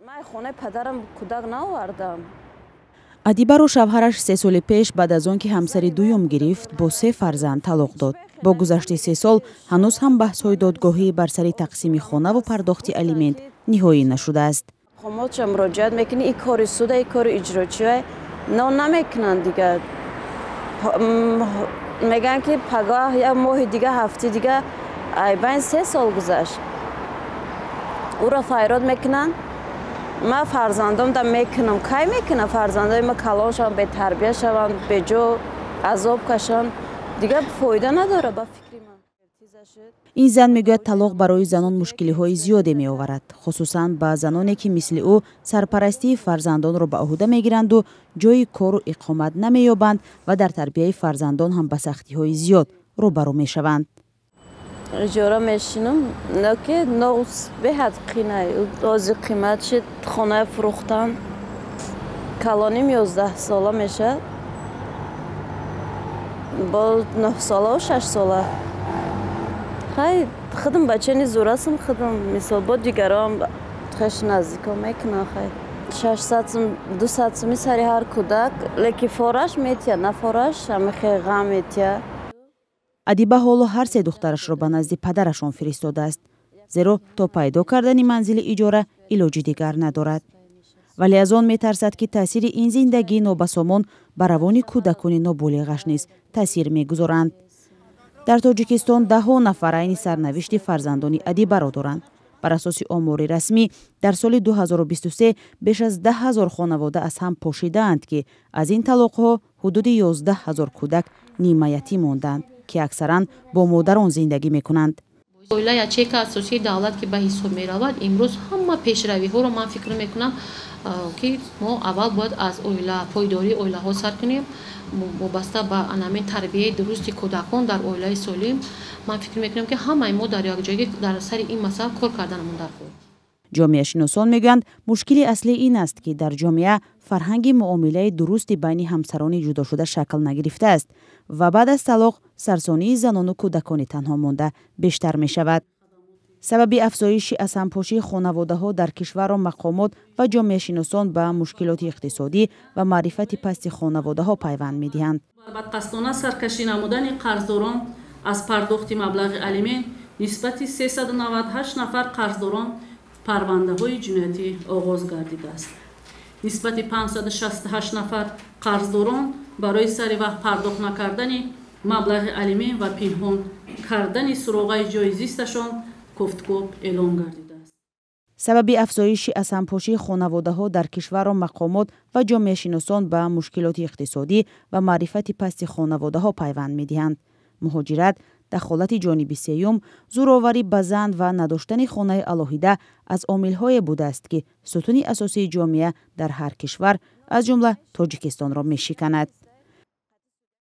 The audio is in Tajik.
Ман хонаи падарам кӯдак наовардам. Адибаро шавҳараш 3 соли пеш, баъд аз он ки ҳамсари дуюм гирифт, бо се фарзанд талоқ дод. Бо гузашти 3 сол ҳанӯз ҳам баҳсҳои додгоҳӣ бар сари тақсими хонаву пардохти алимент ниҳоӣ нашудааст. Мақомотша муроҷиат мекунӣ, и кори суда, и кори иҷрочия но намекунанд. Дигар мегӯянд, ки пагоҳ, як моҳи дига, ҳафти дига. Айбайн 3 сол гузашт. Ӯро файрод мекунанд, ман фарзандомда мекунам. Кай мекунам? Фарзандои ма калон шаванд, бетарбия шаванд, беҷо азоб кашанд, дигар фоида надорад, ба фикри ман. Ин зан мегӯяд, талоқ барои занон мушкилиҳои зиёде меоварад, хусусан ба заноне, ки мисли ӯ сарпарастии фарзандонро ба ӯҳда мегиранду ҷойи кору иқомат намеёбанд ва дар тарбияи фарзандон ҳам ба сахтиҳои зиёд рӯбарӯ мешаванд. Иҷора мешинам, ки беҳад қинай. Ози қимат шид, хона фурӯхтан. Калоним 11 сола мешавад, бо 9 солаву 6 сола. Хай, худам бачани зурасам, худам мисол бо дигарон хеш наздико мекунам. Хай, 600 сум, 200 суми сари ҳар кӯдак, леки фораш метия, на фораш ҳамихе ғам метия. Адиба ҳоло ҳар се духтарашро ба назди падарашон фиристодааст, зеро то пайдо кардани манзили иҷора илоҷи дигар надорад. Вале аз он метарсад, ки таъсири ин зиндагии нобасомон ба равони кӯдакони ноболиғаш низ таъсир мегузоранд. Дар Тоҷикистон даҳҳо нафар айни сарнавишти фарзандони Адибаро доранд. Бар асоси омори расмӣ, дар соли 2023 беш аз 10 000 хонавода аз ҳам пошидаанд, ки аз ин талоқҳо ҳудуди 11 000 кӯдак нимаятим монданд, ки аксаран бо модарон зиндагӣ мекунанд. Оила ячейка асосии давлат ки ба ҳисоб меравад, имрӯз ҳама пешравиҳоро ман фикр мекунам, ки мо аввал бояд аз оила, пойдории оилаҳо сар кунем. Вобаста ба анамин тарбияи дурусти кӯдакон дар оилаи солим, ман фикр мекунам, ки ҳамаи мо дар якҷоягӣ дар сари ин масъала кор карданамон даркор. Ҷомеашиносон мегӯянд, мушкили аслӣ ин аст, ки дар ҷомеа фарҳанги муомилаи дурусти байни ҳамсарони ҷудошуда шакл нагирифтааст ва баъд аз талоқ сарсонии занону кӯдакони танҳо монда бештар мешавад. Сабаби афзоиши азҳампошии хонаводаҳо дар кишварро мақомот ва ҷомеашиносон ба мушкилоти иқтисодӣ ва маърифати пасти хонаводаҳо пайванд медиҳанд. Бадқасдона саркашӣ намудани қарздорон аз пардохти маблағи алимент нисбати 398 нафар қарздорон парвандаҳои ҷиноятӣ оғоз гардидааст. Нисбати 568 нафар қарздорон барои сари вақт пардохт накардани маблағи алимент ва пинҳон кардани суроғаи ҷойи зисташон кофткӯб эълон гардидааст. Сабаби афзоиши азҳампошии хонаводаҳо дар кишварро мақомот ва ҷомеашиносон ба мушкилоти иқтисодӣ ва маърифати пасти хонаводаҳо пайванд медиҳанд. Муҳоҷират, дахолати ҷониби сеюм, зӯроварӣ ба зан ва надоштани хонаи алоҳида аз омилҳое будааст, ки сутуни асосии ҷомеа дар ҳар кишвар, аз ҷумла Тоҷикистонро мешиканад.